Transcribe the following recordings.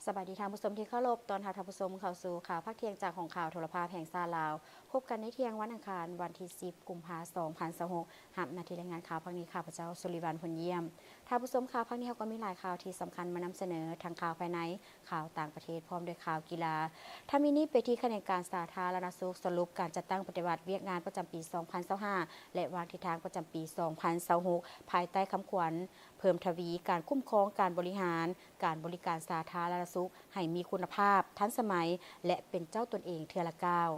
ສະບາຍດີທ່ານຜູ້ຊົມທີ່ເຄົາລົບ, ຕ້ອນຮັບທ່ານຜູ້ຊົມເຂົ້າສູ່ຂ່າວພາກທ່ຽງຈາກຫ້ອງຂ່າວໂທລະພາບແຫ່ງຊາດລາວ. ພົບກັນໃນທ່ຽງວັນອັງຄານ ວັນທີສິບ ກຸມພາ ສອງພັນຊາວຫົກ. ຮັບໜ້າທີ່ລາຍງານຂ່າວພາກນີ້ ຂ້າພະເຈົ້າ ສຸລິວັນ ພົນຢ້ຽມ. ທ່ານຜູ້ຊົມ, ຂ່າວພາກນີ້ເຮົາກໍມີຫຼາຍຂ່າວທີ່ສຳຄັນມານຳສະເໜີ, ທັງຂ່າວພາຍໃນ, ຂ່າວຕ່າງປະເທດ ພ້ອມດ້ວຍຂ່າວກິລາ. ຖ້າມີນີ້ໄປທີ່ຂະແໜງການສາທາລະນະສຸກ ສະຫຼຸບການຈັດຕັ້ງປະຕິບັດວຽກງານປະຈຳປີສອງພັນຊາວຫ້າ ແລະ ວາງທິດທາງປະຈຳປີສອງພັນຊາວຫົກ ພາຍໃຕ້ຄຳຂວັນ ເພີ່ມທະວີການຄຸ້ມຄອງການບໍລິຫານ ການບໍລິການສາທາລະນະສຸກໃຫ້ມີຄຸນນະພາບ, ທັນສະໄໝ ແລະ ເປັນເຈົ້າຕົນເອງເທື່ອລະກ້າວ.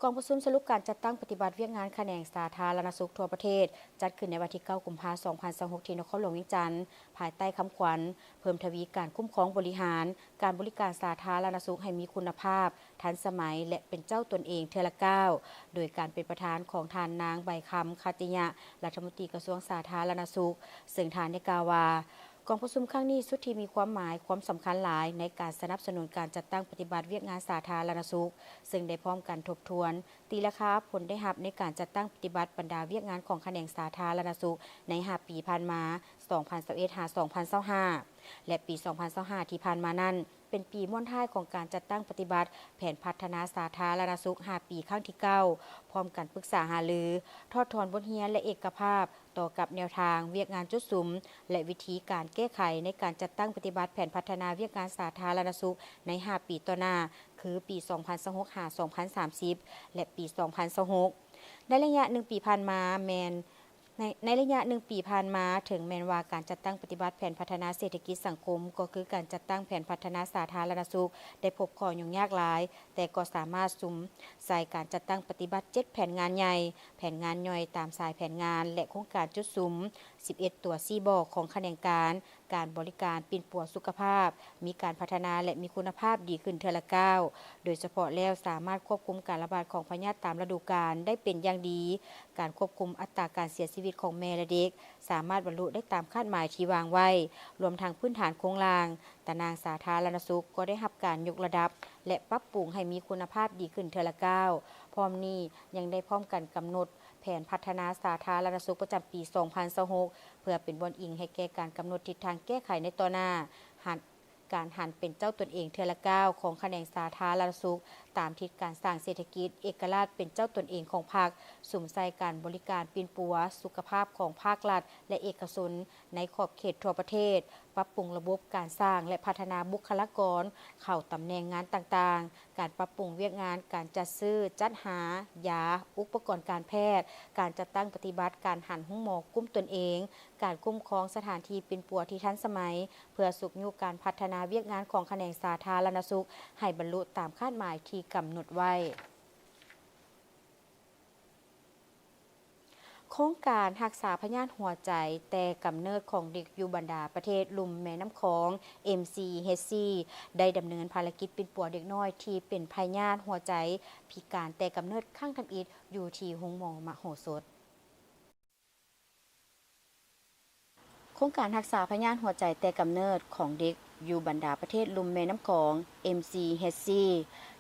ກອງປະຊຸມສະຫຼຸບການຈັດຕັ້ງປະຕິບັດວຽກງານຂະແໜງສາທາລະນະສຸກທົ່ວປະເທດ ຈັດຂຶ້ນໃນວັນທີເກົ້າ ກຸມພາ ສອງພັນຊາວຫົກ ທີ່ນະຄອນຫຼວງວຽງຈັນ ພາຍໃຕ້ຄຳຂວັນ ເພີ່ມທະວີການຄຸ້ມຄອງບໍລິຫານ ການບໍລິການສາທາລະນະສຸກໃຫ້ມີຄຸນນະພາບ, ທັນສະໄໝ ແລະ ເປັນເຈົ້າຕົນເອງເທື່ອລະກ້າວ, ໂດຍການເປັນປະທານຂອງທ່ານນາງ ໃບຄຳ ຂັດຕິຍະ ລັດຖະມົນຕີກະຊວງສາທາລະນະສຸກ, ເຊິ່ງທ່ານໄດ້ກ່າວວ່າ ກອງປະຊຸມຄັ້ງນີ້ສຸດທີ່ມີຄວາມໝາຍຄວາມສຳຄັນຫຼາຍໃນການສະໜັບສະໜູນການຈັດຕັ້ງປະຕິບັດວຽກງານສາທາລະນະສຸກ, ເຊິ່ງໄດ້ພ້ອມກັນທົບທວນ, ຕີລາຄາຜົນໄດ້ຮັບໃນການຈັດຕັ້ງປະຕິບັດບັນດາວຽກງານຂອງຂະແໜງສາທາລະນະສຸກໃນຫ້າປີຜ່ານມາ, ສອງພັນຊາວເອັດ ຫາ ສອງພັນຊາວຫ້າ ແລະ ປີສອງພັນຊາວຫ້າທີ່ຜ່ານມານັ້ນ ເປັນປີມ້ວນທ້າຍຂອງການຈັດຕັ້ງປະຕິບັດແຜນພັດທະນາສາທາລະນະສຸກຫ້າປີຄັ້ງທີເກົ້າ, ພ້ອມກັນປຶກສາຫາລື, ຖອດຖອນບົດຮຽນ ແລະ ເອກະພາບຕໍ່ກັບແນວທາງວຽກງານຈຸດສຸມ ແລະ ວິທີການແກ້ໄຂໃນການຈັດຕັ້ງປະຕິບັດແຜນພັດທະນາວຽກງານສາທາລະນະສຸກໃນຫ້າປີຕໍ່ໜ້າ, ຄືປີສອງພັນຊາວຫົກ ຫາ ສອງພັນສາມສິບ ແລະ ປີສອງພັນຊາວຫົກ. ໃນໄລຍະໜຶ່ງປີຜ່ານມາແມ່ນ ໃນ ໃນໄລຍະໜຶ່ງປີຜ່ານມາ, ເຖິງແມ່ນວ່າການຈັດຕັ້ງປະຕິບັດແຜນພັດທະນາເສດຖະກິດສັງຄົມ, ກໍຄືການຈັດຕັ້ງແຜນພັດທະນາສາທາລະນະສຸກ ໄດ້ພົບຂໍ້ຫຍຸ້ງຍາກຫຼາຍ, ແຕ່ກໍສາມາດສຸມໃສ່ການຈັດຕັ້ງປະຕິບັດເຈັດແຜນງານໃຫຍ່, ແຜນງານຍ່ອຍຕາມສາຍແຜນງານ ແລະ ໂຄງການຈຸດສຸມສິບເອັດຕົວຊີ້ບອກຂອງຂະແໜງການ, ການບໍລິການປິ່ນປົວສຸຂະພາບ ມີການພັດທະນາ ແລະ ມີຄຸນນະພາບດີຂຶ້ນເທື່ອລະກ້າວ. ໂດຍສະເພາະແລ້ວ ສາມາດຄວບຄຸມການລະບາດຂອງພະຍາດຕາມລະດູການໄດ້ເປັນຢ່າງດີ, ການຄວບຄຸມອັດຕາການເສຍຊີວິດຂອງແມ່ ແລະ ເດັກ ສາມາດບັນລຸໄດ້ຕາມຄາດໝາຍທີ່ວາງໄວ້, ລວມທັງພື້ນຖານໂຄງລ່າງ, ຕາໜ່າງສາທາລະນະສຸກ ກໍໄດ້ຮັບການຍົກລະດັບ ແລະ ປັບປຸງໃຫ້ມີຄຸນນະພາບດີຂຶ້ນເທື່ອລະກ້າວ. ພ້ອມນີ້ຍັງໄດ້ພ້ອມກັນກຳນົດ ແຜນພັດທະນາສາທາລະນະສຸກປະຈຳປີສອງພັນຊາວຫົກ ເພື່ອເປັນບ່ອນອີງໃຫ້ແກ່ການກຳນົດທິດທາງແກ້ໄຂໃນຕໍ່ໜ້າ, ຫັນ ການຫັນເປັນເຈົ້າຕົນເອງເທື່ອລະກ້າວຂອງຂະແໜງສາທາລະນະສຸກ ຕາມທິດການສ້າງເສດຖະກິດເອກະລາດເປັນເຈົ້າຕົນເອງຂອງພັກ, ສຸມໃສ່ການບໍລິການປິ່ນປົວສຸຂະພາບຂອງພາກລັດ ແລະ ເອກະຊົນໃນຂອບເຂດທົ່ວປະເທດ, ປັບປຸງລະບົບການສ້າງ ແລະ ພັດທະນາບຸກຄະລາກອນເຂົ້າຕຳແໜ່ງງານຕ່າງໆ, ການປັບປຸງວຽກງານການຈັດຊື້, ຈັດຫາ, ຢາ, ອຸປະກອນການແພດ, ການຈັດຕັ້ງປະຕິບັດການຫັນໂຮງໝໍກຸ້ມຕົນເອງ, ການຄຸ້ມຄອງສະຖານທີ່ປິ່ນປົວທີ່ທັນສະໄໝ ເພື່ອຊຸກຍູ້ການພັດທະນາວຽກງານຂອງຂະແໜງສາທາລະນະສຸກໃຫ້ບັນລຸຕາມຄາດໝາຍທີ່ກຳນົດໄວ້. ໂຄງການຮັກສາພະຍາດຫົວໃຈແຕ່ກຳເນີດຂອງເດັກຢູ່ບັນດາປະເທດລຸ່ມແມ່ນ້ຳຂອງ ເອັມຊີເອັດຊີ ໄດ້ດຳເນີນພາລະກິດປິ່ນປົວເດັກນ້ອຍທີ່ເປັນພະຍາດຫົວໃຈພິການແຕ່ກຳເນີດຄັ້ງທຳອິດຢູ່ທີ່ໂຮງໝໍມະໂຫສົດ. ໂຄງການຮັກສາພະຍາດຫົວໃຈແຕ່ກຳເນີດຂອງເດັກຢູ່ບັນດາປະເທດລຸ່ມແມ່ນ້ຳຂອງ ເອັມຊີເອັດຊີ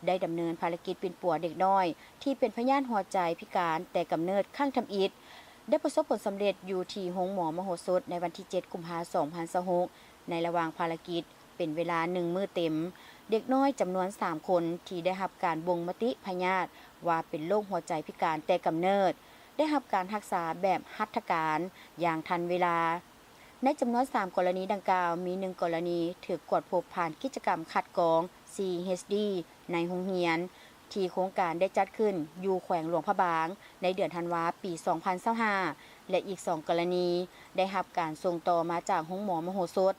ໄດ້ດຳເນີນພາລະກິດປິ່ນປົວເດັກນ້ອຍທີ່ເປັນພະຍາດຫົວໃຈພິການແຕ່ກຳເນີດຄັ້ງທຳອິດ ໄດ້ປະສົບຜົນສຳເລັດຢູ່ທີ່ໂຮງໝໍມະໂຫສົດໃນວັນທີເຈັດ ກຸມພາ ສອງພັນຊາວຫົກ ໃນລະຫວ່າງພາລະກິດເປັນເວລາໜຶ່ງມື້ເຕັມ, ເດັກນ້ອຍຈຳນວນສາມຄົນທີ່ໄດ້ຮັບການບົ່ງມະຕິພະຍາດວ່າເປັນໂລກຫົວໃຈພິການແຕ່ກຳເນີດ ໄດ້ຮັບການຮັກສາແບບຫັດຖະການຢ່າງທັນເວລາ. ໃນຈຳນວນສາມກໍລະນີດັ່ງກ່າວ, ມີໜຶ່ງກໍລະນີຖືກກວດພົບຜ່ານກິດຈະກຳຄັດກອງ ຊີເອັດດີ ໃນໂຮງຮຽນ ທີ່ໂຄງການໄດ້ຈັດຂຶ້ນຢູ່ແຂວງຫຼວງພະບາງ ໃນເດືອນທັນວາ ປີສອງພັນຊາວຫ້າ ແລະ ອີກສອງກໍລະນີໄດ້ຮັບການສົ່ງຕໍ່ມາຈາກໂຮງໝໍມະໂຫສົດ.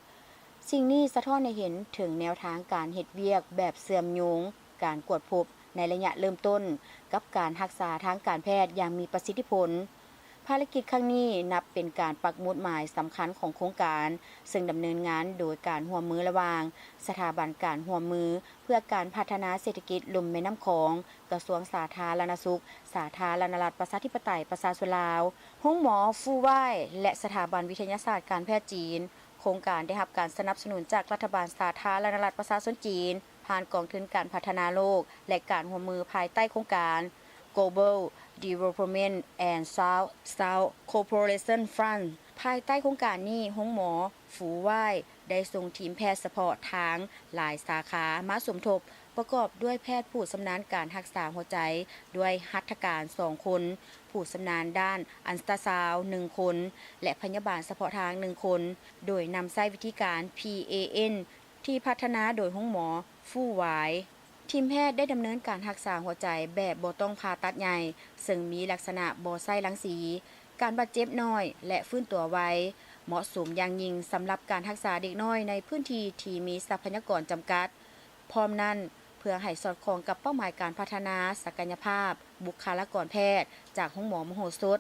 ສິ່ງນີ້ສະທ້ອນໃຫ້ເຫັນເຖິງແນວທາງການເຮັດວຽກແບບເຊື່ອມໂຍງ, ການກວດພົບໃນໄລຍະເລີ່ມຕົ້ນ ກັບການຮັກສາທາງການແພດຢ່າງມີປະສິດທິຜົນ. ພາລະກິດຄັ້ງນີ້ນັບເປັນການປັກໝຸດໝາຍສຳຄັນຂອງໂຄງການ, ເຊິ່ງດຳເນີນງານໂດຍການຮ່ວມມືລະຫວ່າງສະຖາບັນການຮ່ວມມືເພື່ອການພັດທະນາເສດຖະກິດລຸ່ມແມ່ນ້ຳຂອງ, ກະຊວງສາທາລະນະສຸກ ສາທາລະນະລັດປະຊາທິປະໄຕປະຊາຊົນລາວ, ໂຮງໝໍຟູວາຍ ແລະ ສະຖາບັນວິທະຍາສາດການແພດຈີນ. ໂຄງການໄດ້ຮັບການສະໜັບສະໜູນຈາກລັດຖະບານສາທາລະນະລັດປະຊາຊົນຈີນ ຜ່ານກອງທຶນການພັດທະນາໂລກ ແລະ ການຮ່ວມມືພາຍໃຕ້ໂຄງການ Global Development and South-South Cooperation Fund ພາຍໃຕ້ໂຄງການນີ້, ໂຮງໝໍຟູຫວາຍໄດ້ສົ່ງທີມແພດສະເພາະທາງຫຼາຍສາຂາມາສົມທົບ, ປະກອບດ້ວຍແພດຜູ້ຊຳນານການຮັກສາຫົວໃຈດ້ວຍຫັດຖະການສອງຄົນ, ຜູ້ຊຳນານດ້ານອັນຕຣາຊາວໜຶ່ງຄົນ ແລະ ພະຍາບານສະເພາະທາງໜຶ່ງຄົນ, ໂດຍນຳໃຊ້ວິທີການ PAN ທີ່ພັດທະນາໂດຍໂຮງໝໍຟູຫວາຍ. ທີມແພດໄດ້ດຳເນີນການຮັກສາຫົວໃຈແບບບໍ່ຕ້ອງຜ່າຕັດໃຫຍ່, ເຊິ່ງມີລັກສະນະບໍ່ໃຊ້ລັງສີ, ການບາດເຈັບໜ້ອຍ ແລະ ຟື້ນຕົວໄວ, ເໝາະສົມຢ່າງຍິ່ງສຳລັບການຮັກສາເດັກນ້ອຍໃນພື້ນທີ່ທີ່ມີຊັບພະຍາກອນຈຳກັດ. ພ້ອມນັ້ນ, ເພື່ອໃຫ້ສອດຄ່ອງກັບເປົ້າໝາຍການພັດທະນາສັກກະຍະພາບບຸກຄະລາກອນແພດຈາກໂຮງໝໍມະໂຫສົດ,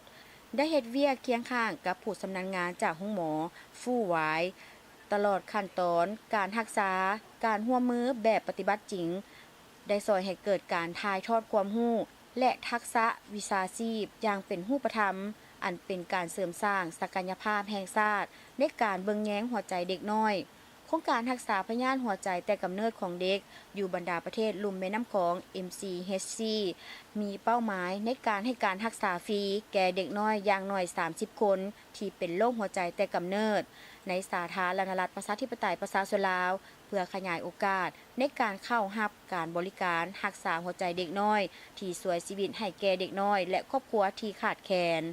ໄດ້ເຮັດວຽກຄຽງຂ້າງກັບຜູ້ຊຳນານງານຈາກໂຮງໝໍຟູຫວາຍ ຕະຫຼອດຂັ້ນຕອນການຮັກສາ, ການຮ່ວມມືແບບປະຕິບັດຈິງ ໄດ້ຊ່ອຍໃຫ້ເກີດການຖ່າຍທອດຄວາມຮູ້ ແລະ ທັກສະວິຊາຊີບຢ່າງເປັນຮູບປະທຳ, ອັນເປັນການເສີມສ້າງສັກກະຍະພາບແຫ່ງຊາດໃນການເບິ່ງແຍງຫົວໃຈເດັກນ້ອຍ. ໂຄງການຮັກສາພະຍາດຫົວໃຈແຕ່ກຳເນີດຂອງເດັກຢູ່ບັນດາປະເທດລຸ່ມແມ່ນ້ຳຂອງ MCHC ມີເປົ້າໝາຍໃນການໃຫ້ການຮັກສາຟຣີແກ່ເດັກນ້ອຍຢ່າງໜ້ອຍສາມສິບຄົນທີ່ເປັນໂລກຫົວໃຈແຕ່ກຳເນີດ ໃນສາທາລະນະລັດປະຊາທິປະໄຕປະຊາຊົນລາວ, ເພື່ອຂະຫຍາຍໂອກາດໃນການເຂົ້າຮັບການບໍລິການຮັກສາຫົວໃຈເດັກນ້ອຍ ທີ່ຊ່ວຍຊີວິດໃຫ້ແກ່ເດັກນ້ອຍ ແລະ ຄອບຄົວທີ່ຂາດແຄນ.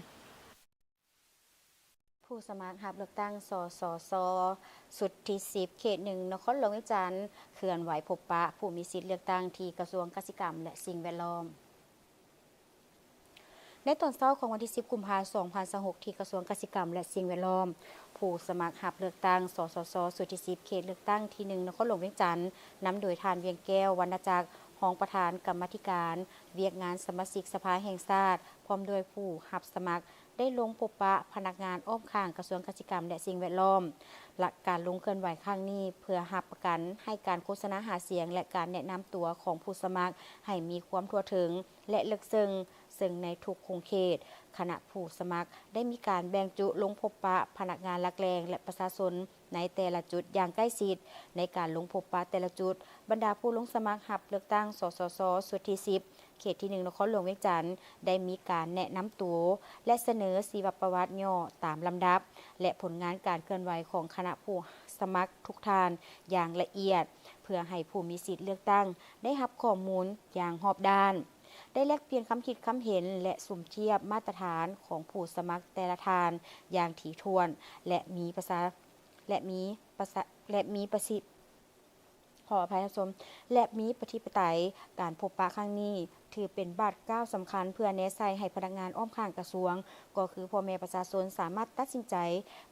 ຜູ້ສະໝັກຮັບເລືອກຕັ້ງ ສສຊ ຊຸດທີສິບ ເຂດໜຶ່ງ ນະຄອນຫຼວງວຽງຈັນ ເຄື່ອນໄຫວພົບປະຜູ້ມີສິດເລືອກຕັ້ງທີ່ກະຊວງກະສິກຳ ແລະ ສິ່ງແວດລ້ອມ. ໃນຕອນເຊົ້າຂອງວັນທີສິບ ກຸມພາ ສອງພັນຊາວຫົກ ທີ່ກະຊວງກະສິກຳ ແລະ ສິ່ງແວດລ້ອມ, ຜູ້ສະໝັກຮັບເລືອກຕັ້ງ ສສຊ ຊຸດທີສິບ ເຂດເລືອກຕັ້ງທີໜຶ່ງ ນະຄອນຫຼວງວຽງຈັນ, ນຳໂດຍທ່ານ ວຽງແກ້ວ ວັນນະຈັກ ຮອງປະທານກຳມາທິການວຽກງານສະມາຊິກສະພາແຫ່ງຊາດ, ພ້ອມດ້ວຍຜູ້ຮັບສະໝັກ ໄດ້ລົງພົບປະພະນັກງານອ້ອມຂ້າງກະຊວງກະສິກຳ ແລະ ສິ່ງແວດລ້ອມ. ແລະ ການລົງເຄື່ອນໄຫວຄັ້ງນີ້ ເພື່ອຮັບປະກັນໃຫ້ການໂຄສະນາຫາສຽງ ແລະ ການແນະນຳຕົວຂອງຜູ້ສະໝັກໃຫ້ມີຄວາມທົ່ວເຖິງ ແລະ ເລິກເຊິ່ງ, ເຊິ່ງໃນທຸກຂົງເຂດ, ຄະນະຜູ້ສະໝັກໄດ້ມີການແບ່ງຈຸລົງພົບປະພະນັກງານຫຼັກແຫຼ່ງ ແລະ ປະຊາຊົນໃນແຕ່ລະຈຸດຢ່າງໃກ້ຊິດ. ໃນການລົງພົບປະແຕ່ລະຈຸດ, ບັນດາຜູ້ລົງສະໝັກຮັບເລືອກຕັ້ງ ສສຊ ຊຸດທີສິບ ເຂດທີໜຶ່ງ ນະຄອນຫຼວງວຽງຈັນ ໄດ້ມີການແນະນຳໂຕ ແລະ ສະເໜີຊີວະປະຫວັດຫຍໍ້ຕາມລຳດັບ ແລະ ຜົນງານການເຄື່ອນໄຫວຂອງຄະນະຜູ້ສະໝັກທຸກທ່ານຢ່າງລະອຽດ, ເພື່ອໃຫ້ຜູ້ມີສິດເລືອກຕັ້ງໄດ້ຮັບຂໍ້ມູນຢ່າງຮອບດ້ານ, ໄດ້ແລກປ່ຽນຄຳຄິດຄຳເຫັນ ແລະ ສົມທຽບມາດຕະຖານຂອງຜູ້ສະໝັກແຕ່ລະທ່ານຢ່າງຖີ່ຖ້ວນ ແລະ ມີປະຊາ ແລະ ມີປະຊາ ແລະ ມີປະສິດ ຂໍອະໄພທ່ານຜູ້ຊົມ ແລະ ມີປະທິປະໄຕ. ການພົບປະຄັ້ງນີ້ຖືເປັນບາດກ້າວສຳຄັນເພື່ອແນໃສ່ໃຫ້ພະນັກງານອ້ອມຂ້າງກະຊວງ, ກໍຄືພໍ່ແມ່ປະຊາຊົນສາມາດຕັດສິນໃຈ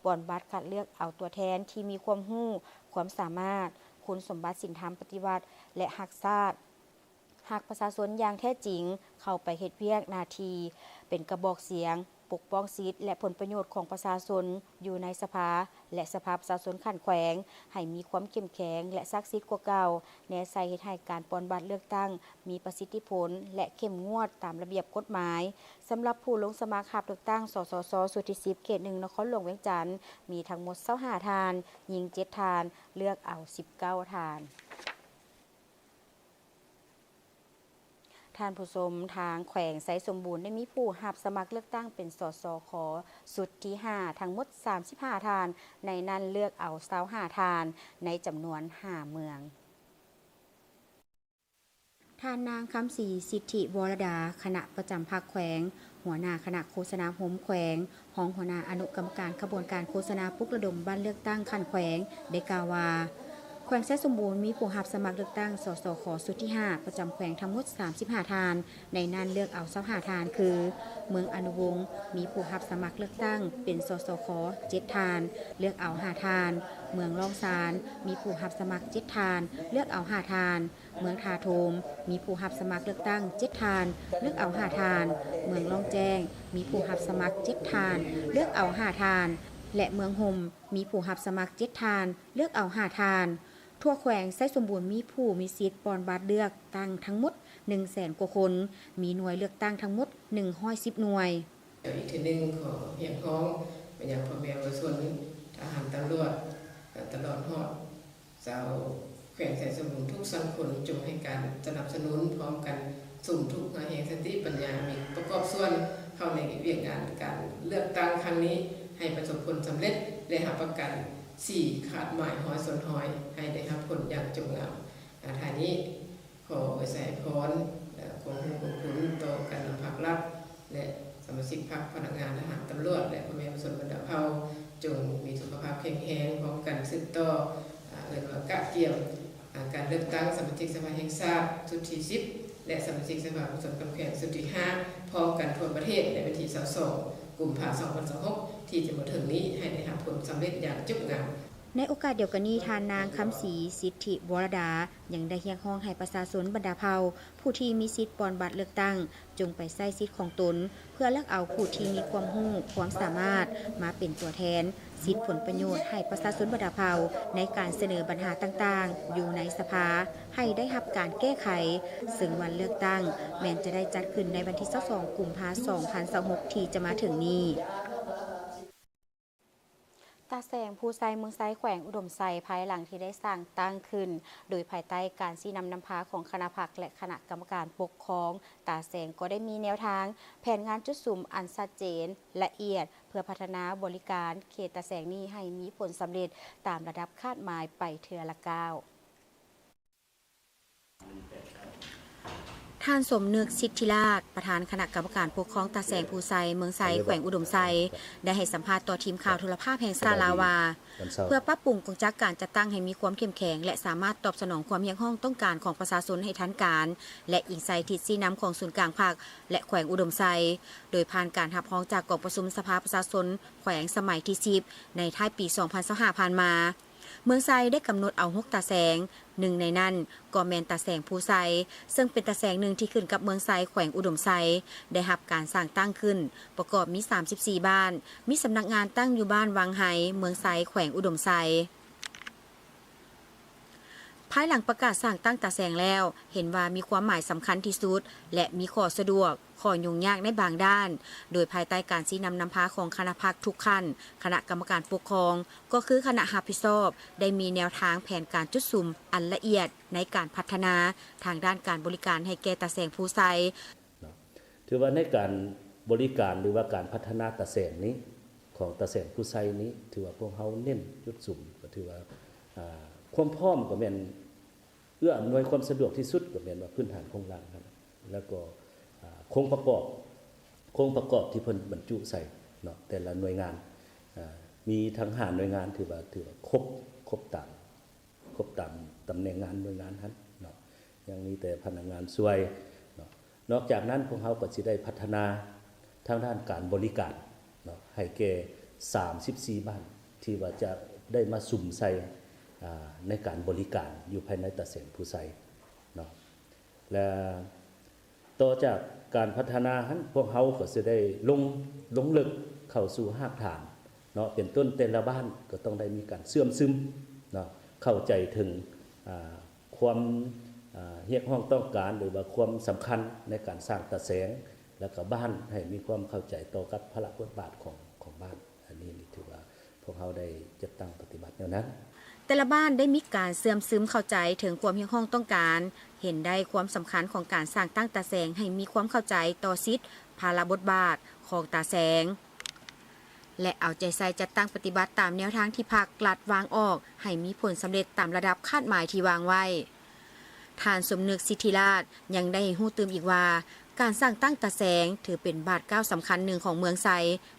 ປ່ອນບັດຄັດເລືອກເອົາຕົວແທນທີ່ມີຄວາມຮູ້, ຄວາມສາມາດ, ຄຸນສົມບັດສິນທຳປະຕິວັດ ແລະ ຮັກຊາດ, ຮັກປະຊາຊົນຢ່າງແທ້ຈິງ ເຂົ້າໄປເຮັດວຽກໜ້າທີ່ເປັນກະບອກສຽງ ປົກປ້ອງສິດ ແລະ ຜົນປະໂຫຍດຂອງປະຊາຊົນຢູ່ໃນສະພາ ແລະ ສະພາປະຊາຊົນຂັ້ນແຂວງ ໃຫ້ມີຄວາມເຂັ້ມແຂງ ແລະ ສັກສິດກວ່າເກົ່າ, ແນໃສ່ເຮັດໃຫ້ການປ່ອນບັດເລືອກຕັ້ງມີປະສິດທິຜົນ ແລະ ເຂັ້ມງວດຕາມລະບຽບກົດໝາຍ. ສຳລັບຜູ້ລົງສະໝັກຮັບເລືອກຕັ້ງ ສສຊ ຊຸດທີສິບ ເຂດໜຶ່ງ ນະຄອນຫຼວງວຽງຈັນ ມີທັງໝົດຊາວຫ້າທ່ານ, ຍິງເຈັດທ່ານ, ເລືອກເອົາສິບເກົ້າທ່ານ. ທ່ານຜູ້ຊົມ, ທາງແຂວງໄຊສົມບູນໄດ້ມີຜູ້ຮັບສະໝັກເລືອກຕັ້ງເປັນ ສສຂ ຊຸດທີຫ້າ ທັງໝົດສາມສິບຫ້າທ່ານ, ໃນນັ້ນເລືອກເອົາຊາວຫ້າທ່ານ ໃນຈຳນວນຫ້າເມືອງ. ທ່ານນາງ ຄຳສີ ສິດທິວໍລະດາ, ຄະນະປະຈຳພັກແຂວງ, ຫົວໜ້າຄະນະໂຄສະນາຮົມແຂວງ, ຮອງຫົວໜ້າອະນຸກຳມະການຂະບວນການໂຄສະນາປຸກລະດົມບັດເລືອກຕັ້ງຂັ້ນແຂວງ ໄດ້ກ່າວວ່າ ແຂວງໄຊສົມບູນມີຜູ້ຮັບສະໝັກເລືອກຕັ້ງ ສສຂ ຊຸດທີຫ້າ ປະຈຳແຂວງທັງໝົດສາມສິບຫ້າທ່ານ, ໃນນັ້ນເລືອກເອົາຊາວຫ້າທ່ານຄື ເມືອງອະນຸວົງ ມີຜູ້ຮັບສະໝັກເລືອກຕັ້ງເປັນ ສສຂ ເຈັດທ່ານ, ເລືອກເອົາຫ້າທ່ານ, ເມືອງລ້ອງຊານ ມີຜູ້ຮັບສະໝັກເຈັດທ່ານ, ເລືອກເອົາຫ້າທ່ານ, ເມືອງທ່າໂທມ ມີຜູ້ຮັບສະໝັກເລືອກຕັ້ງເຈັດທ່ານ, ເລືອກເອົາຫ້າທ່ານ, ເມືອງລ້ອງແຈ້ງ ມີຜູ້ຮັບສະໝັກເຈັດທ່ານ, ເລືອກເອົາຫ້າທ່ານ ແລະ ເມືອງຫົ່ມ ມີຜູ້ຮັບສະໝັກເຈັດທ່ານ, ເລືອກເອົາຫ້າທ່ານ. ທົ່ວແຂວງໄຊສົມບູນມີຜູ້ມີສິດປ່ອນບັດເລືອກຕັ້ງທັງໝົດໜຶ່ງແສນກວ່າຄົນ, ມີໜ່ວຍເລືອກຕັ້ງທັງໝົດໜຶ່ງຮ້ອຍສິບໜ່ວຍ. ອີກເທື່ອໜຶ່ງຂໍຮຽກຮ້ອງໄປຍັງພໍ່ແມ່ປະຊາຊົນ, ທະຫານ, ຕຳຫຼວດ ແລະ ຕະຫຼອດຮອດຊາວແຂວງໄຊສົມບູນທຸກສັງຄົມ ຈົ່ງໃຫ້ການສະໜັບສະໜູນ, ພ້ອມກັນສຸມທຸກຫາແຮງສະຕິປັນຍາ ມີປະກອບສ່ວນເຂົ້າໃນວຽກງານການເລືອກຕັ້ງຄັ້ງນີ້ໃຫ້ ປະສົບຜົນສຳເລັດ ແລະ ຮັບປະກັນ ສີ່ ຄາດໝາຍຮ້ອຍສ່ວນຮ້ອຍ ໃຫ້ໄດ້ຮັບຜົນຢ່າງຈົບງາມ. ອາ ທ້າຍນີ້ ຂໍອວຍໄຊພອນ ແລະ ຄວາມຮູ້ຄວາມຄຸນຕໍ່ການນຳພັກລັດ ແລະ ສະມາຊິກພັກ, ພະນັກງານ, ທະຫານ, ຕຳຫຼວດ ແລະ ພໍ່ແມ່ປະຊາຊົນບັນດາເຜົ່າ ຈົ່ງມີສຸຂະພາບແຂງແຮງ, ພ້ອມກັນສືບຕໍ່ ອາ ເອີ້ນວ່າກະກຽມ ອາ ການເລືອກຕັ້ງສະມາຊິກສະພາແຫ່ງຊາດຊຸດທີສິບ ແລະ ສະມາຊິກສະພາຜູ້ແທນຂອງແຂວງຊຸດທີຫ້າ ພ້ອມກັນທົ່ວປະເທດໃນວັນທີຊາວສອງ ກຸມພາ ສອງພັນຊາວຫົກ ທີ່ຈະມາເຖິງນີ້ ໃຫ້ໄດ້ຮັບຜົນສຳເລັດຢ່າງຈົບງາມ. ໃນໂອກາດດຽວກັນນີ້, ທ່ານນາງ ຄຳສີ ສິດທິວໍລະດາ ຍັງໄດ້ຮຽກຮ້ອງໃຫ້ປະຊາຊົນບັນດາເຜົ່າ ຜູ້ທີ່ມີສິດປ່ອນບັດເລືອກຕັ້ງ ຈົ່ງໄປໃຊ້ສິດຂອງຕົນ ເພື່ອເລືອກເອົາຜູ້ທີ່ມີຄວາມຮູ້ຄວາມສາມາດ ມາເປັນຕົວແທນສິດຜົນປະໂຫຍດໃຫ້ປະຊາຊົນບັນດາເຜົ່າ ໃນການສະເໜີບັນຫາຕ່າງໆ ຢູ່ໃນສະພາ ໃຫ້ໄດ້ຮັບການແກ້ໄຂ, ເຊິ່ງວັນເລືອກຕັ້ງແມ່ນຈະໄດ້ຈັດຂຶ້ນໃນວັນທີຊາວສອງ ກຸມພາ ສອງພັນຊາວຫົກ ທີ່ຈະມາເຖິງນີ້. ຕາແສງພູໄຊ ເມືອງໄຊ ແຂວງອຸດົມໄຊ ພາຍຫຼັງທີ່ໄດ້ສ້າງຕັ້ງຂຶ້ນ ໂດຍພາຍໃຕ້ການຊີ້ນຳນຳພາຂອງຄະນະພັກ ແລະ ຄະນະກຳມະການປົກຄອງ, ຕາແສງກໍໄດ້ມີແນວທາງແຜນງານຈຸດສຸມອັນຊັດເຈນ, ລະອຽດ ເພື່ອພັດທະນາບໍລິການເຂດຕາແສງນີ້ໃຫ້ມີຜົນສຳເລັດຕາມລະດັບຄາດໝາຍໄປເທື່ອລະກ້າວ. ທ່ານ ສົມນຶກ ສິດທິລາດ ປະທານຄະນະກຳມະການປົກຄອງຕາແສງພູໄຊ ເມືອງໄຊ ແຂວງອຸດົມໄຊ ໄດ້ໃຫ້ສຳພາດຕໍ່ທີມຂ່າວໂທລະພາບແຫ່ງຊາດລາວວ່າ ເພື່ອປັບປຸງກົງຈັກການຈັດຕັ້ງໃຫ້ມີຄວາມເຂັ້ມແຂງ ແລະ ສາມາດຕອບສະໜອງຄວາມຮຽກຮ້ອງຕ້ອງການຂອງປະຊາຊົນໃຫ້ທັນການ ແລະ ອີງໃສ່ທິດຊີ້ນຳຂອງສູນກາງພັກ ແລະ ແຂວງອຸດົມໄຊ ໂດຍຜ່ານການຮັບຮອງຈາກກອງປະຊຸມສະພາປະຊາຊົນແຂວງສະໄໝທີສິບ ໃນທ້າຍປີສອງພັນຊາວຫ້າຜ່ານມາ. ເມືອງໄຊໄດ້ກຳນົດເອົາຫົກຕາແສງ, ໜຶ່ງໃນນັ້ນກໍແມ່ນຕາແສງພູໄຊ, ເຊິ່ງເປັນຕາແສງໜຶ່ງທີ່ຂຶ້ນກັບເມືອງໄຊ ແຂວງອຸດົມໄຊ, ໄດ້ຮັບການສ້າງຕັ້ງຂຶ້ນ ປະກອບມີສາມສິບສີ່ບ້ານ, ມີສຳນັກງານຕັ້ງຢູ່ບ້ານວັງໄຮ, ເມືອງໄຊ, ແຂວງອຸດົມໄຊ. ພາຍຫຼັງປະກາດສ້າງຕັ້ງຕາແສງແລ້ວ, ເຫັນວ່າມີຄວາມໝາຍສຳຄັນທີ່ສຸດ ແລະ ມີຂໍ້ສະດວກ, ຂໍ້ຫຍຸ້ງຍາກໃນບາງດ້ານ, ໂດຍພາຍໃຕ້ການຊີ້ນຳນຳພາຂອງຄະນະພັກທຸກຂັ້ນ, ຄະນະກຳມະການປົກຄອງ, ກໍຄືຄະນະຮັບຜິດຊອບ ໄດ້ມີແນວທາງແຜນການຈຸດສຸມອັນລະອຽດໃນການພັດທະນາທາງດ້ານການບໍລິການໃຫ້ແກ່ຕາແສງພູໄຊ. ເນາະ ຖືວ່າໃນການບໍລິການ ຫຼືວ່າການພັດທະນາຕາແສງນີ້ ຂອງຕາແສງພູໄຊນີ້ ຖືວ່າພວກເຮົາເນັ້ນຈຸດສຸມ ກໍຖືວ່າ ອາ ຄວາມພ້ອມກໍແມ່ນເອື້ອອຳນວຍຄວາມສະດວກທີ່ສຸດ ກໍແມ່ນວ່າພື້ນຖານໂຄງລ່າງຫັ້ນ ແລ້ວກໍ ອາ ໂຄງປະກອບ ໂຄງປະກອບທີ່ເພິ່ນບັນຈຸໃສ່ເນາະ ແຕ່ລະໜ່ວຍງານ ອາ ມີທັງຫ້າໜ່ວຍງານ ຖືວ່າ ຖືວ່າຄົບ ຄົບຕາມ ຄົບຕາມຕຳແໜ່ງງານໜ່ວຍງານຫັ້ນເນາະ ຍັງມີແຕ່ພະນັກງານຊ່ວຍເນາະ. ນອກຈາກນັ້ນ ພວກເຮົາກໍຊິໄດ້ພັດທະນາທາງດ້ານການບໍລິການເນາະ ໃຫ້ແກ່ສາມສິບສີ່ບ້ານ ທີ່ວ່າຈະໄດ້ມາສຸມໃສ່ ອາ ໃນການບໍລິການຢູ່ພາຍໃນຕາແສງພູໄຊເນາະ ແລະ ຕໍ່ຈາກການພັດທະນາຫັ້ນ ພວກເຮົາກໍຊິໄດ້ລົງ ລົງເລິກເຂົ້າສູ່ຮາກຖານເນາະ ເປັນຕົ້ນແຕ່ລະບ້ານກໍຕ້ອງໄດ້ມີການເຊື່ອມຊຶມເນາະ ເຂົ້າໃຈເຖິງ ອາ ຄວາມ ອາ ຮຽກຮ້ອງຕ້ອງການ ຫຼືວ່າຄວາມສຳຄັນໃນການສ້າງຕາແສງ ແລ້ວກໍບ້ານໃຫ້ມີຄວາມເຂົ້າໃຈຕໍ່ກັບພາລະບົດບາດຂອງ ຂອງບ້ານ ອັນນີ້ນີ້ຖືວ່າ ພວກເຮົາໄດ້ຈັດຕັ້ງປະຕິບັດແນວນັ້ນ. ແຕ່ລະບ້ານໄດ້ມີການເຊື່ອມຊຶມເຂົ້າໃຈເຖິງຄວາມຮຽກຮ້ອງຕ້ອງການ, ເຫັນໄດ້ຄວາມສຳຄັນຂອງການສ້າງຕັ້ງຕາແສງໃຫ້ມີຄວາມເຂົ້າໃຈຕໍ່ສິດ, ພາລະບົດບາດຂອງຕາແສງ ແລະ ເອົາໃຈໃສ່ຈັດຕັ້ງປະຕິບັດຕາມແນວທາງທີ່ພັກລັດວາງອອກໃຫ້ມີຜົນສຳເລັດຕາມລະດັບຄາດໝາຍທີ່ວາງໄວ້. ທ່ານ ສົມນຶກ ສິດທິລາດ ຍັງໄດ້ໃຫ້ຮູ້ຕື່ມອີກວ່າ ການສ້າງຕັ້ງຕາແສງຖືເປັນບາດກ້າວສຳຄັນໜຶ່ງຂອງເມືອງໄຊ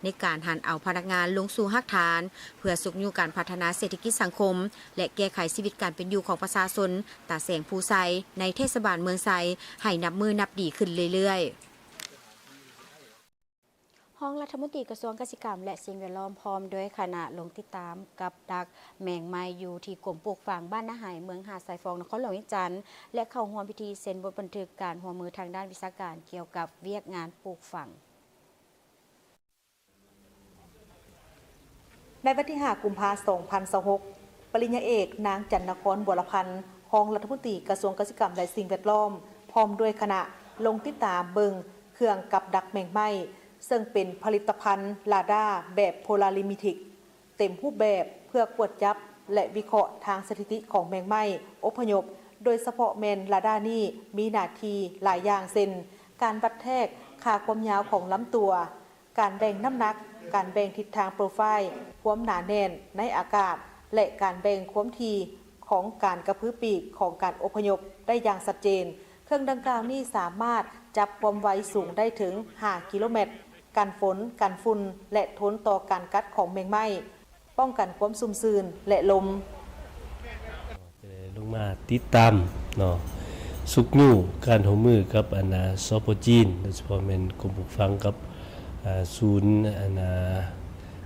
ໃນການຫັນເອົາພະນັກງານລົງສູ່ຮາກຖານ ເພື່ອຊຸກຍູ້ການພັດທະນາເສດຖະກິດສັງຄົມ ແລະ ແກ້ໄຂຊີວິດການເປັນຢູ່ຂອງປະຊາຊົນຕາແສງພູໄຊ ໃນເທດສະບານເມືອງໄຊ ໃຫ້ນັບມື້ນັບດີຂຶ້ນເລື້ອຍໆ. ຮອງລັດຖະມົນຕີກະຊວງກະສິກຳ ແລະ ສິ່ງແວດລ້ອມ ພ້ອມດ້ວຍຄະນະລົງຕິດຕາມກັບດັກແມງໄມ້ຢູ່ທີ່ກົມປູກຝັງບ້ານນາໄຮ ເມືອງຫາດຊາຍຟອງ ນະຄອນຫຼວງວຽງຈັນ ແລະ ເຂົ້າຮ່ວມພິທີເຊັນບົດບັນທຶກການຮ່ວມມືທາງດ້ານວິຊາການກ່ຽວກັບວຽກງານປູກຝັງ. ໃນວັນທີຫ້າ ກຸມພາ ສອງພັນຊາວຫົກ ປະລິນຍາເອກ ນາງ ຈັນນະຄອນ ບົວລະພັນ ຮອງລັດຖະມົນຕີກະຊວງກະສິກຳ ແລະ ສິ່ງແວດລ້ອມ ພ້ອມດ້ວຍຄະນະ ລົງຕິດຕາມເບິ່ງເຄື່ອງກັບດັກແມງໄມ້ ເຊິ່ງເປັນຜະລິດຕະພັນລາດາແບບໂພລາລິມິຕິກ ເຕັມຮູບແບບ ເພື່ອກວດຈັບ ແລະ ວິເຄາະທາງສະຖິຕິຂອງແມງໄມ້ອົບພະຍົບ, ໂດຍສະເພາະແມ່ນລາດານີ້ມີໜ້າທີ່ຫຼາຍຢ່າງ ເຊັ່ນ ການວັດແທກຄ່າຄວາມຍາວຂອງລຳຕົວ, ການແບ່ງນ້ຳໜັກ ການແບ່ງທິດທາງໂປຣໄຟລ໌ຄວາມໜາແໜ້ນໃນອາກາດ ແລະ ການແບ່ງຄວາມຖີ່ຂອງການກະພືປີກຂອງການອົບພະຍົບໄດ້ຢ່າງຊັດເຈນ. ເຄື່ອງດັ່ງກ່າວນີ້ສາມາດຈັບຄວາມໄວສູງໄດ້ເຖິງຫ້າກິໂລແມັດ, ກັນຝົນ, ກັນຝຸ່ນ ແລະ ທົນຕໍ່ການກັດຂອງແມງໄມ້, ປ້ອງກັນຄວາມຊຸ່ມຊື່ນ ແລະ ລົມ. ຈະໄດ້ລົງມາຕິດຕາມເນາະ ຊຸກຍູ້ການຮ່ວມມືກັບອັນນ່າ ສປ ຈີນ ໂດຍສະເພາະແມ່ນກົມປູກຝັງກັບ ອ່າ ສູນອັນນ່າ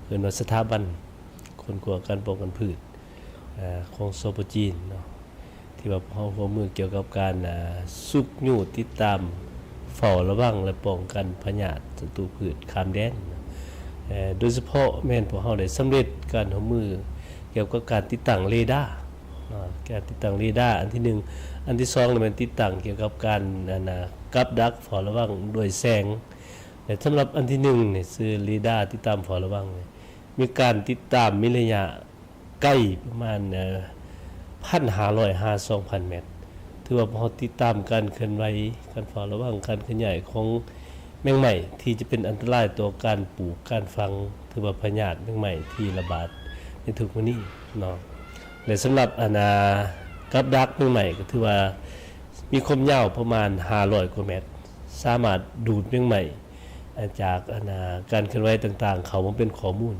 ເອີ້ນວ່າສະຖາບັນຄົ້ນຄວ້າການປ້ອງກັນພືດ ອ່າ ຂອງ ສປ ຈີນ ເນາະ ທີ່ວ່າພວກເຮົາຮ່ວມມືກ່ຽວກັບການ ອ່າ ຊຸກຍູ້ຕິດຕາມ ເຝົ້າລະວັງ ແລະ ປ້ອງກັນພະຍາດສັດຕູພືດຂ້າມແດນ ເອີ ໂດຍສະເພາະແມ່ນພວກເຮົາໄດ້ສຳເລັດການຮ່ວມມືກ່ຽວກັບການຕິດຕັ້ງເຣດາເນາະ ການຕິດຕັ້ງເຣດາອັນທີໜຶ່ງ. ອັນທີສອງແມ່ນຕິດຕັ້ງກ່ຽວກັບການ ອັນນ່າ ກັບດັກເຝົ້າລະວັງດ້ວຍແສງ ແລະ ສຳລັບອັນທີໜຶ່ງນີ້ຊື່ເຣດາຕິດຕາມເຝົ້າລະວັງນີ້ ມີການຕິດຕາມມີໄລຍະໄກປະມານ ເອີ ພັນຫ້າຮ້ອຍຫາສອງພັນແມັດ. ຖືວ່າພວກເຮົາຕິດຕາມການເຄື່ອນໄຫວ ການເຝົ້າລະວັງ ການເຄື່ອນຍ້າຍຂອງແມງໄມ້ທີ່ຈະເປັນອັນຕະລາຍຕໍ່ການປູກການຝັງ ຖືວ່າພະຍາດແມງໄມ້ທີ່ລະບາດໃນທຸກມື້ນີ້ເນາະ ແລະ ສຳລັບອັນນ່າ ກັບດັກແມງໄມ້ກໍຖືວ່າມີຄວາມຍາວປະມານຫ້າຮ້ອຍກວ່າແມັດ ສາມາດດູດແມງໄມ້ ອາ ຈາກອັນນ່າ ການເຄື່ອນໄຫວຕ່າງໆ ເຂົ້າມາເປັນຂໍ້ມູນ.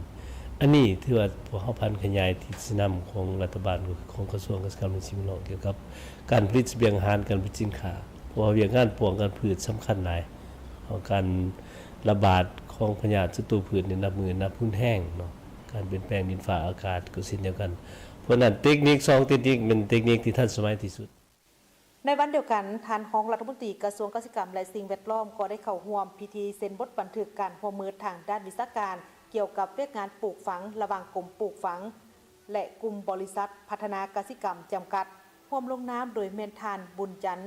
ອັນນີ້ຖືວ່າພວກເຮົາຜັນຂະຫຍາຍທິດຊີ້ນຳຂອງລັດຖະບານ ກໍຄືຂອງກະຊວງກະສິກຳ ແລະ ສິ່ງແວດລ້ອມ ກ່ຽວກັບການຜະລິດສະບຽງອາຫານ, ການຜະລິດສິນຄ້າ. ເພາະວ່າວຽກງານປ້ອງກັນພືດສຳຄັນຫຼາຍ ເພາະການລະບາດຂອງພະຍາດສັດຕູພືດນີ້ນັບມື້ນັບຮຸນແຮງເນາະ, ການປ່ຽນແປງດິນຟ້າອາກາດກໍເຊັ່ນດຽວກັນ. ເພາະນັ້ນເຕັກນິກສອງເຕັກນິກແມ່ນເຕັກນິກທີ່ທັນສະໄໝທີ່ສຸດ. ໃນວັນດຽວກັນ, ທ່ານຮອງລັດຖະມົນຕີກະຊວງກະສິກຳ ແລະ ສິ່ງແວດລ້ອມ ກໍໄດ້ເຂົ້າຮ່ວມພິທີເຊັນບົດບັນທຶກການຮ່ວມມືທາງດ້ານວິຊາການ ກ່ຽວກັບວຽກງານປູກຝັງ ລະຫວ່າງກົມປູກຝັງ ແລະ ກຸ່ມບໍລິສັດພັດທະນາກະສິກຳຈຳກັດ, ຮ່ວມລົງນາມໂດຍແມ່ນທ່ານ ບຸນຈັນ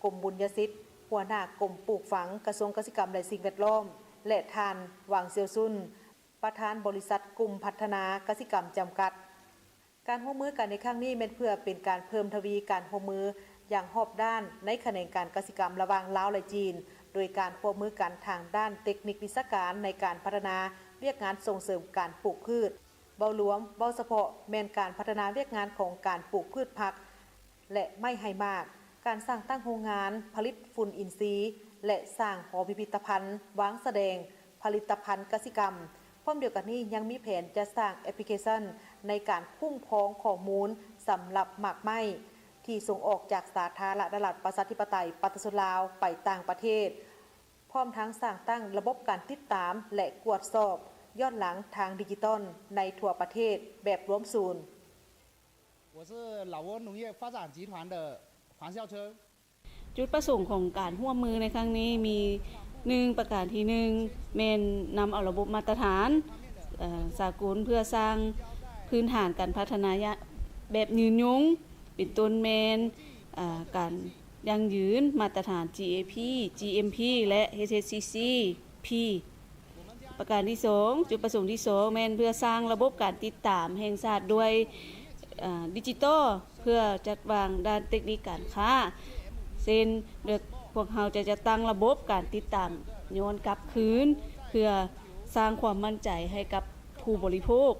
ກົມບຸນຍະສິດ ຫົວໜ້າກົມປູກຝັງ ກະຊວງກະສິກຳ ແລະ ສິ່ງແວດລ້ອມ ແລະ ທ່ານ ຫວັງ ຊຽວຊຸນ ປະທານບໍລິສັດກຸ່ມພັດທະນາກະສິກຳຈຳກັດ. ການຮ່ວມມືກັນໃນຄັ້ງນີ້ແມ່ນເພື່ອເປັນການເພີ່ມທະວີການຮ່ວມມືຢ່າງຮອບດ້ານໃນຂະແໜງການກະສິກຳລະຫວ່າງລາວ ແລະ ຈີນ, ໂດຍການຮ່ວມມືກັນທາງດ້ານເຕັກນິກວິຊາການໃນການພັດທະນາວຽກງານສົ່ງເສີມການປູກພືດ. ເວົ້າລວມ, ເວົ້າສະເພາະແມ່ນການພັດທະນາວຽກງານຂອງການປູກພືດຜັກ ແລະ ໄມ້ໃຫ້ໝາກ, ການສ້າງຕັ້ງໂຮງງານຜະລິດຝຸ່ນອິນຊີ ແລະ ສ້າງຫໍພິພິທະພັນວາງສະແດງຜະລິດຕະພັນກະສິກຳ. ພ້ອມດຽວກັນນີ້ຍັງມີແຜນຈະສ້າງແອັບພລິເຄຊັນໃນການຄຸ້ມຄອງຂໍ້ມູນສຳລັບໝາກໄມ້ທີ່ສົ່ງອອກຈາກສາທາລະນະລັດປະຊາທິປະໄຕປະຊາຊົນລາວໄປຕ່າງປະເທດ, ພ້ອມທັງສ້າງຕັ້ງລະບົບການຕິດຕາມ ແລະ ກວດສອບຍ້ອນຫຼັງທາງດິຈິຕອນໃນທົ່ວປະເທດແບບລວມສູນ. 我是老挝农业发展集团的黄孝车。 ຈຸດປະສົງຂອງການຮ່ວມມືໃນຄັ້ງນີ້ມີ ໜຶ່ງ ປະການທີໜຶ່ງ ແມ່ນນຳເອົາລະບົບມາດຕະຖານ ເອີ ສາກົນ ເພື່ອສ້າງພື້ນຖານການພັດທະນາຍະ ແບບຍືນຍົງ ເປັນຕົ້ນແມ່ນ ເອີ ການຢັ້ງຢືນມາດຕະຖານ ຈີເອພີ ຈີເອັມພີ ແລະ ເອັດເອັສຊີຊີພີ. ປະການທີສອງ, ຈຸດປະສົງທີສອງ ແມ່ນເພື່ອສ້າງລະບົບການຕິດຕາມແຫ່ງຊາດດ້ວຍ ເອີ ດິຈິຕອລ ເພື່ອຈັດວາງດ້ານເຕັກນິກການຄ້າ ເຊັ່ນ ໂດຍພວກເຮົາຈະຈັດຕັ້ງລະບົບການຕິດຕາມຍ້ອນກັບຄືນ ເພື່ອສ້າງຄວາມໝັ້ນໃຈໃຫ້ກັບຜູ້ບໍລິໂພກ.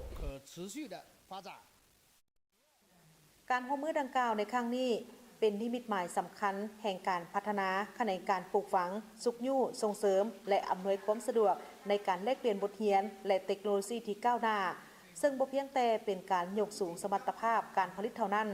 ການຮ່ວມມືດັ່ງກ່າວໃນຄັ້ງນີ້ ເປັນນິມິດໝາຍສຳຄັນແຫ່ງການພັດທະນາຂະແໜງການປູກຝັງ, ຊຸກຍູ້, ສົ່ງເສີມ ແລະ ອຳນວຍຄວາມສະດວກໃນການແລກປ່ຽນບົດຮຽນ ແລະ ເຕັກໂນໂລຊີທີ່ກ້າວໜ້າ, ເຊິ່ງບໍ່ພຽງແຕ່ເປັນການຍົກສູງສະມັດຕະພາບການຜະລິດເທົ່ານັ້ນ,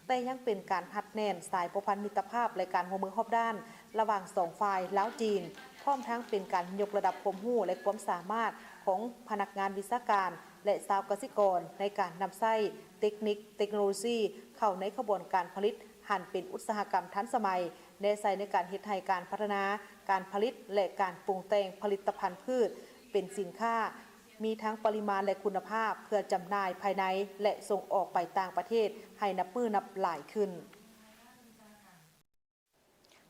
ແຕ່ຍັງເປັນການຮັດແໜ້ນສາຍພົວພັນມິດຕະພາບ ແລະ ການຮ່ວມມືຮອບດ້ານລະຫວ່າງສອງຝ່າຍລາວ-ຈີນ, ພ້ອມທັງເປັນການຍົກລະດັບຄວາມຮູ້ ແລະ ຄວາມສາມາດຂອງພະນັກງານວິຊາການ ແລະ ຊາວກະສິກອນໃນການນຳໃຊ້ເຕັກນິກເຕັກໂນໂລຊີເຂົ້າໃນຂະບວນການຜະລິດ ຫັນເປັນອຸດສາຫະກຳທັນສະໄໝ, ແນໃສ່ໃນການເຮັດໃຫ້ການພັດທະນາການຜະລິດ ແລະ ການປຸງແຕ່ງຜະລິດຕະພັນພືດເປັນສິນຄ້າ ມີທັງປະລິມານ ແລະ ຄຸນນະພາບ ເພື່ອຈຳໜ່າຍພາຍໃນ ແລະ ສົ່ງອອກໄປຕ່າງປະເທດໃຫ້ນັບມື້ນັບຫຼາຍຂຶ້ນ.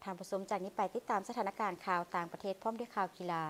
ທ່ານຜູ້ຊົມ, ຈາກນີ້ໄປຕິດຕາມສະຖານະການຂ່າວຕ່າງປະເທດພ້ອມດ້ວຍຂ່າວກິລາ.